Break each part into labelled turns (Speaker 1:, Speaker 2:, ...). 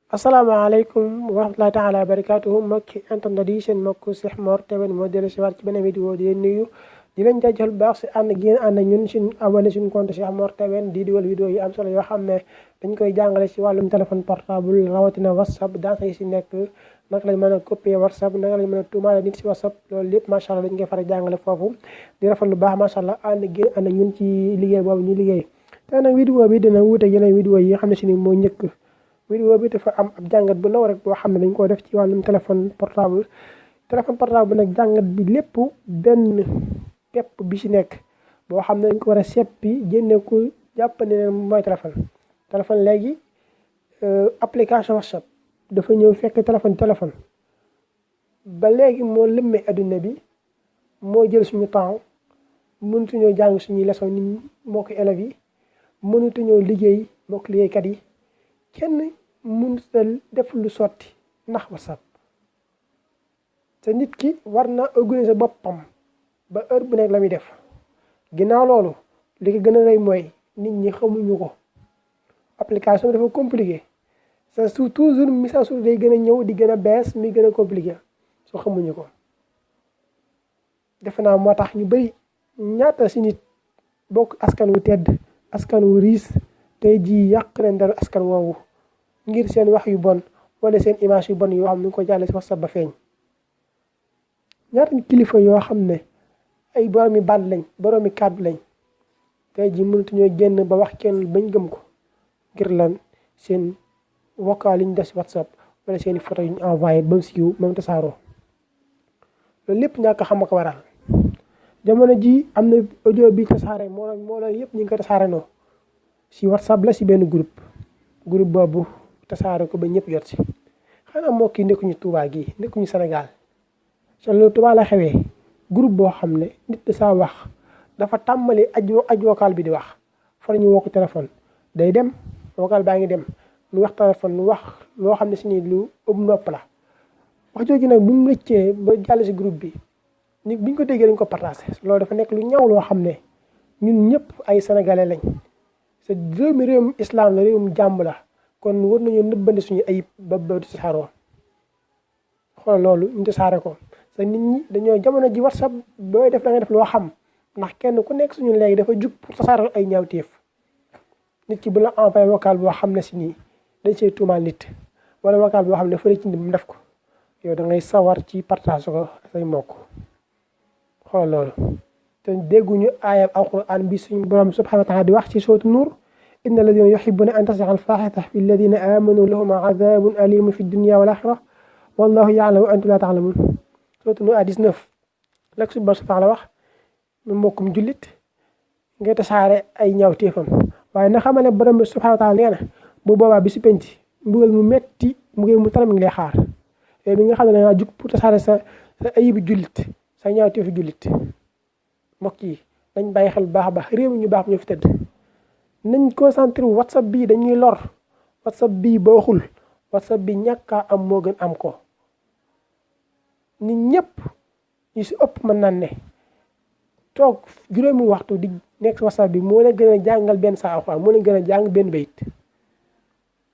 Speaker 1: asalaamaaleykum wa rahmatulahi taala wa barakaatuhu mbokki internet yi seen mbokk Cheikh Mor Teben moo dellu si waat ci beneen vidéo di leen nuyu di leen jaajëfal bu baax si ànd gi ngeen ànd ak ñun suñu abonné suñu compte Cheikh Mor Teben di dugal vidéo yu am solo yoo xam ne dañ koy jàngale si wàllum téléphone portable rawatina whatsapp daanaka yi si nekk naka lañ mën a copier whatsapp naka lañ mën a tuumaale nit si whatsapp loolu lépp macha allah dañ koy faral jàngale foofu di rafet lu baax macha allah ànd gi ànd ak ñun ci liggéey boobu ñu liggéey te nag vidéo bi dina wuute yeneen vidéo yi nga xam ne si ni moo njëkk vidéo bi dafa am ab jàngat bu ndaw rek boo xam ne dañ koo def ci wàllum téléphone portable bi nag jàngat bi lépp benn képp bi ci nekk boo xam ne dañ ko war a seppi génne ko jàpp ne mooy téléphone léegi application WhatsApp dafa ñëw fekk téléphone ba léegi moo lëmmee adduna bi moo jël suñu temps mënutuñoo jàng suñuy leçon nit moo ko élèves yi mënutuñoo liggéey moo ko liggéeykat yi kenn mënut a def lu sotti ndax WhatsApp te nit ki war na organiser boppam ba heure bu nekk la muy def ginnaaw loolu li ko gën a rëy mooy nit ñi xamuñu ko application dafa compliqué sa su toujours message su day gën a ñëw di gën a bees mi gën a compliqué soo xamuñu ko defe naa moo tax ñu bëri ñaata si nit bokk askan wu tedd askan wu riis tey jii yàq leen dara askan woowu ngir seen wax yu bon wala seen image yu bon yoo xam ne ñu ko jàlle si WhatsApp ba feeñ ñaata kilifa yoo xam ne ay boroomi baat lañ boroomi kàddu lañ tey jii mënatuñoo génn ba wax kenn bañ gëm ko ngir lan seen vocal yi ñu def si WhatsApp wala seen i photo yu ñu envoyé ba mu siiw même tasaaroo loolu lépp ñàkk xam ko waral jamono ji am na audio bi tasaare moo la yëpp ñu ngi ko tasaare noo si WhatsApp la si benn groupe boobu tasaare ko ba ñëpp jot si xanaa moo kii nekkuñu Touba gii nekkuñu Sénégal te loolu Touba la xewee groupe boo xam ne nit da saa wax dafa tàmbali aj vocal bi di wax fa la ñu woo ko téléphone day dem vocal baa ngi dem lu wax téléphone lu wax loo xam ne si ni lu ëpp nopp la wax jooju nag bu mu rëccee ba jàll si groupe bi nit biñ ko déggee dañ ko partagé loolu dafa nekk lu ñaw loo xam ne ñun ñëpp ay sénégalais lañ te réewum islam la réewum jàmm la kon war nañoo nëbbandi suñu ayib ba tasaaroo xool loolu ñu tasaare ko te nit ñi dañoo jamono ji WhatsApp booy def da nga def loo xam ndax kenn ku nekk suñu léegi dafa jug pour tasaare ay ñaawteef nit ki bu la envoyé vocal boo xam ne si nii dañ see tuumaal nit wala vocal boo xam ne dafa rëcc nit mu def ko yow da ngay sawar ci partage ko say mbokk xool loolu te dégguñu aayam alquran bi suñu borom subhanahu wa taala di wax ci sootu nuur inna alladina yuhibbuna an tashiqa alfaxisha fi alladina amanu lahum adabun alimun fi dunya wal axira wallahu yaalamu wa antum la taalamun sootu nuur 19 lak suñu borom subhanahu wa taala wax mu mbokkum jullit ngay tasaare ay ñaawteefam waaye na xamal ne borom bi subhanahu wa taala nee na bu boobaa bi si penc mbugal mu metti mu taram ngi lay xaar yooyu bi nga xam ne dangaa jug pour tasaare sa ayibu jullit sa ñaawteefu jullit mbokk yi nañ bàyyi xel bu baax a baax réew mi ñu baax ñoo fi tëdd nañ concentré WhatsApp bii dañuy lor WhatsApp bii baaxul WhatsApp bi ñàkk a am moo gën am ko nit ñëpp ñu si ëpp mën naan ne toog juróomi waxtu di nekk si WhatsApp bi moo leen gën a jàngal benn saa alxuraan moo leen gën a jàng benn bayit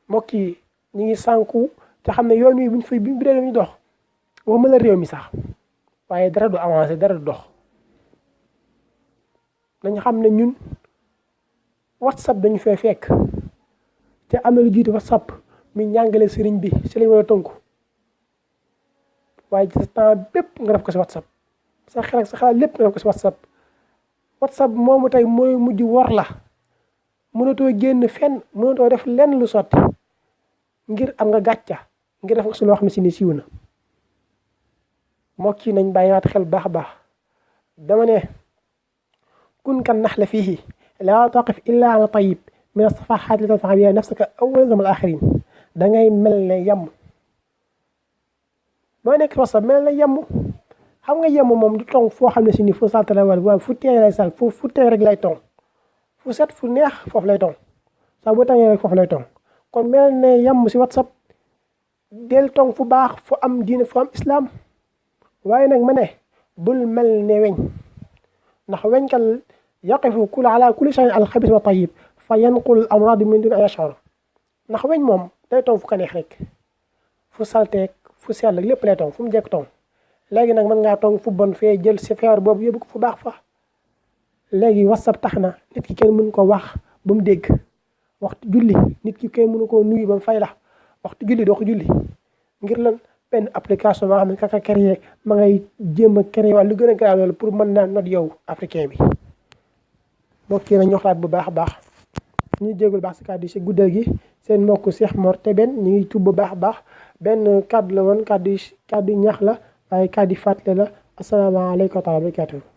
Speaker 1: mbokk yi ñu ngi sànku te xam ne yoon wi bu dee ñu dox waxuma la réew mi sax waaye dara du avancé dara du dox nañ xam ne ñun WhatsApp dañu fee fekk te am na lu jiitu WhatsApp mi njàngale sëriñ bi si lañ war a tënku waaye sa temps bépp nga def ko si WhatsApp sa xel ak sa xalaat lépp nga def ko si WhatsApp moomu tey mooy mujj wor la mënatoo génn fenn mënatoo def lenn lu sotti ngir am nga gàcca ngir def nga si loo xam ne si ni siiw na mbokk yi nañ bàyyiwaat xel baax a baax dama ne kun kan naxla fiihi laa taqif illa ala tayib min as-safahat li tanfa'a biha nafsaka awwalan wa al-akhirin da ngay mel ne yem moo nekk WhatsApp mel ne yem xam nga yem moom du tong foo xam ne si ni fu salte la wala fu teey lay sal fu teey rek lay tong fu set fu neex foofu lay tong saa boo tàngee rek foofu lay tong kon mel ne yem si WhatsApp del tong fu baax fu am diine fu am islam waaye nag ma ne bul mel ne weñ ndax weñ kan yaqifu ala kulli shay'in al-xabis wa tayyib fa yanqul al-amrad min duni an yash'ur ndax weñ moom day tong fu ko neex rek fu salteeg fu sell lépp lay tong fu mu jekk tong léegi nag mën ngaa tong fu bon fee jël si feebar boobu yóbbu ko fu baax fa. léegi WhatsApp tax na nit ki kenn mënu ko wax ba mu dégg waxtu julli nit ki kenn mënu koo nuyu ba mu fay la waxtu julli doo ko julli ngir lan benn application boo xam ne kaka créé ma ngay jéem a créé wala lu gën a garaaw loolu pour mën naa not yow africain bi. mbokk yi nag ñu xalaat bu baax a baax ñuy jéegul baax si kàddu yi si guddal gi seen mbokk Cheikh Mor Tébène ñu ngi tuub bu baax a baax benn kàddu la woon kàddu ñax la waaye kàddu fàttali la asalaamaaleykum wa rahmatulah.